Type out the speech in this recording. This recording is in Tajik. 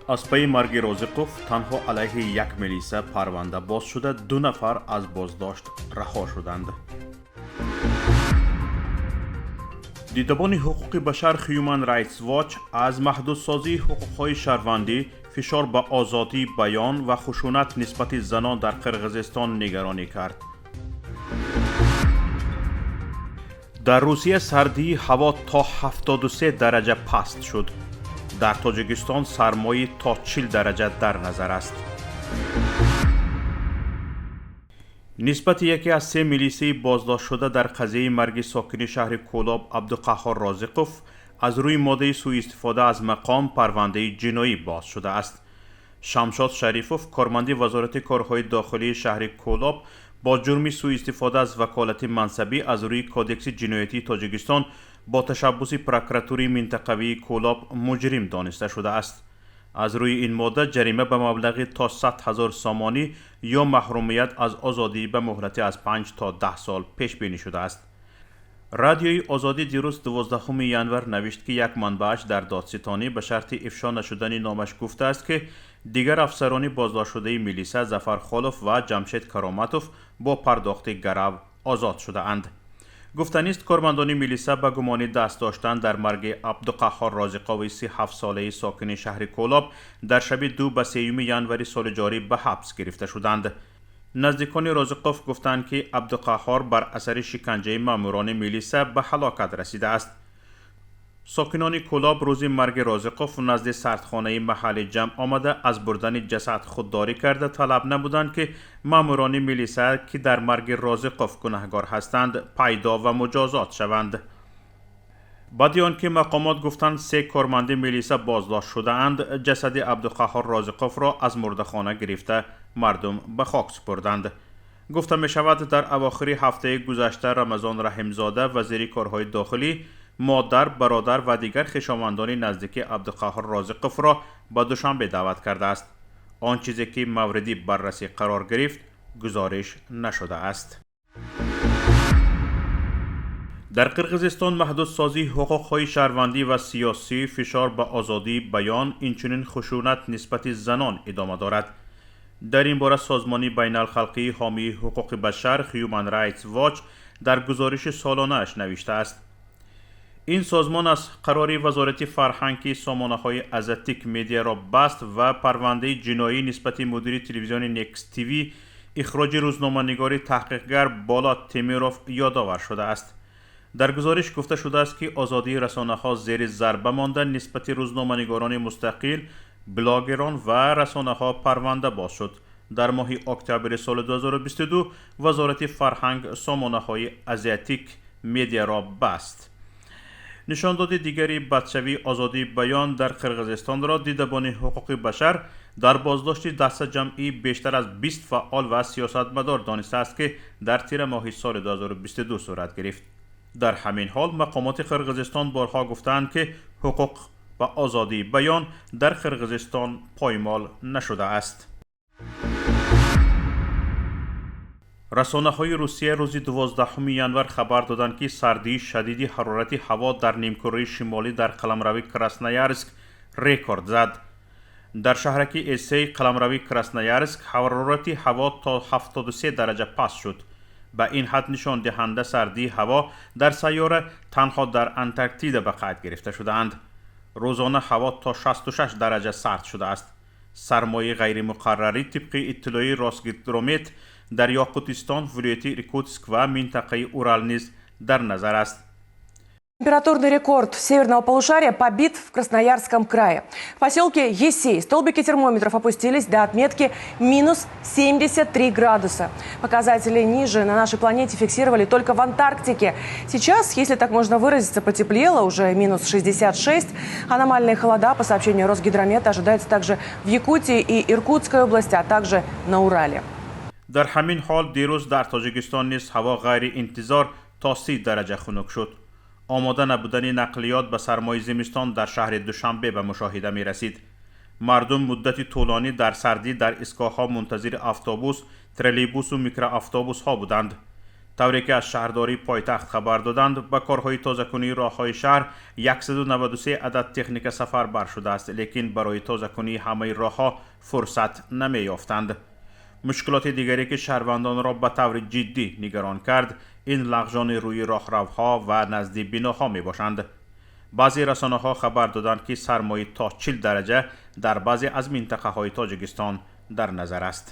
Аз пайи марги Розиқов танҳо алайҳи як милиса парванда боз шуда, 2 нафар аз боздошт раҳо шуданд. Дидабони ҳуқуқи башар Human Rights Watch аз маҳдудсозии ҳуқуқҳои шаҳрвандӣ, фишор ба озодии баён ва хушунат нисбати занон дар Қирғизистон нигаронӣ кард. Дар Русия сардии ҳаво то 73 дараҷа паст шуд. Дар Тоҷикистон сармои то 40 дараҷа дар назар аст. Нисбати яке аз 3 милисаи боздоштшуда дар қазияи марги сокини шаҳри Кӯлоб Абдуқаҳҳор Розиқов аз рӯи моддаи сӯистифода аз мақом парвандаи ҷиноӣ боз шудааст. Шамшод Шарифов, корманди Вазорати корҳои дохилии шаҳри Кӯлоб, бо ҷурми сӯистифода аз ваколати мансабӣ аз рӯи Кодекси ҷиноятии Тоҷикистон бо ташаббуси прокуратураи минтақавии Кӯлоб муҷрим дониста шудааст. Аз рӯи ин модда ҷарима ба маблағи то 100 ҳазор сомонӣ ё маҳрумият аз озодӣ ба муҳлати аз 5 то 10 сол пешбинӣ шудааст. Радиои Озодӣ дирӯз 12 январ навишт, ки як манбааш дар додситонӣ ба шарти ифшо нашудани номаш гуфтааст, ки дигар афсарони боздоштшудаи милиса Зафар Холов ва Ҷамшед Кароматов бо пардохти гарав озод шудаанд. Гуфтанист, кормандони милиса ба гумони даст доштан дар марги Абдуқаҳҳор Розиқови 37-солаи сокини шаҳри Кӯлоб дар шаби 2 ба 3 январи соли ҷорӣ ба ҳабс гирифта шуданд. Наздикони Розиқов гуфтанд, ки Абдуқаҳҳор бар асари шиканҷаи маъмурони милиса ба ҳалокат расидааст. Сокинони Кӯлоб рӯзи марги Розиқов назди сардхонаи маҳаллӣ ҷамъ омада, аз бурдани ҷасад худдорӣ карда талаб намуданд, ки маъмурони милиса, ки дар марги Розиқов гунаҳгор ҳастанд, пайдо ва муҷозот шаванд. Баъди он ки мақомот гуфтанд 3 корманди милиса боздошт шудаанд, ҷасади Абдуқаҳҳор Розиқовро аз мурдахона гирифта мардум ба хок супурданд. Гуфта мешавад, дар авохири ҳафтаи гузашта Рамазон Раҳимзода, вазири корҳои дохилӣ, модар, бародар ва дигар хешовандони наздики Абдуқаҳҳор Розиқовро ба Душанбе даъват кардааст. Он чизе ки мавриди баррасӣ қарор гирифт, гузориш нашудааст. Дар Қирғизистон маҳдудсозии ҳуқуқҳои шаҳрвандӣ ва сиёсӣ, фишор ба озодии баён, инчунин хушунат нисбати занон идома дорад. Дар ин бора созмони байналхалқии ҳомии ҳуқуқи башар Human Rights Watch дар гузориши солонааш навиштааст. Ин созмон аз қарори Вазорати фарҳанг, ки сомонаҳои Азатик Медиаро баст ва парвандаи ҷиноӣ нисбати мудири телевизиони Next TV, ихроҷи рӯзноманигори таҳқиқгар Болот Темиров ёдовар шудааст. Дар гузориш гуфта шудааст, ки озодии расонаҳо зери зарба монда, нисбати рӯзноманигорони мустақил, блогерон ва расонаҳо парванда боз шуд. Дар моҳи октябри соли 2022 Вазорати фарҳанг сомонаҳои Азиатик Медиаро баст. Нишондоди дигари бадшавии озодии баён дар Қирғизистонро дидабони ҳуқуқи башар дар боздошти дастаҷамъии бештар аз 20 фаъол ва сиёсатмадор донистааст, ки дар тирамоҳи соли 2022 сурат гирифт. Дар ҳамин ҳол мақомоти Қирғизистон борҳо гуфтаанд, ки ҳуқуқ ва озодии баён дар Қирғизистон поймол нашудааст. Расонаҳои Русия рӯзи 12 январ хабар доданд, ки сардии шадиди ҳарорати ҳаво дар нимкураи шимолӣ дар қаламрави Красноярск рекорд зад. Дар шаҳраки Эсей қаламрави Красноярск ҳарорати ҳаво то 73 дараҷа паст шуд. Ба ин ҳад нишондиҳанда сардии ҳаво дар сайёра танҳо дар Антарктида ба қайд гирифта шудаанд. Рӯзона ҳаво то 66 дараҷа сард шудааст. Сармои ғайримуқаррарӣ тибқи иттилои Росгидромет дар Ёқутистон, вилояти Иркутск ва минтақаи Урал низ дар назар аст. Температурный рекорд северного полушария побит в Красноярском крае. В поселке Есей столбики термометров опустились до отметки минус 73 градуса. Показатели ниже на нашей планете фиксировали только в Антарктике. Сейчас, если так можно выразиться, потеплело, уже минус 66. Аномальные холода, по сообщению Росгидромета, ожидаются также в Якутии и Иркутской области, а также на Урале. Дар ҳамин ҳол дирӯз дар Тоҷикистон низ ҳаво ғайриинтизор то 30 дараҷа хунук шуд. Омода набудани нақлиёт ба сармои зимистон дар шаҳри Душанбе ба мушоҳида мерасид. Мардум муддати тӯлонӣ дар сардӣ дар истгоҳҳо мунтазири автобус, троллейбусу микроавтобусҳо буданд. Тавре ки аз шаҳрдории пойтахт хабар доданд, ба корҳои тозакунии роҳҳои шаҳр 193 адад техника сафарбар шудааст, лекин барои тозакунии ҳамаи роҳҳо фурсат намеёфтанд. Мушкилоти дигаре, ки шаҳрвандонро ба таври ҷиддӣ нигарон кард, ин лағжони рӯи роҳравҳо ва назди биноҳо мебошанд. Баъзе расонаҳо хабар доданд, ки сармои то 40 дараҷа дар баъзе аз минтақаҳои Тоҷикистон дар назар аст.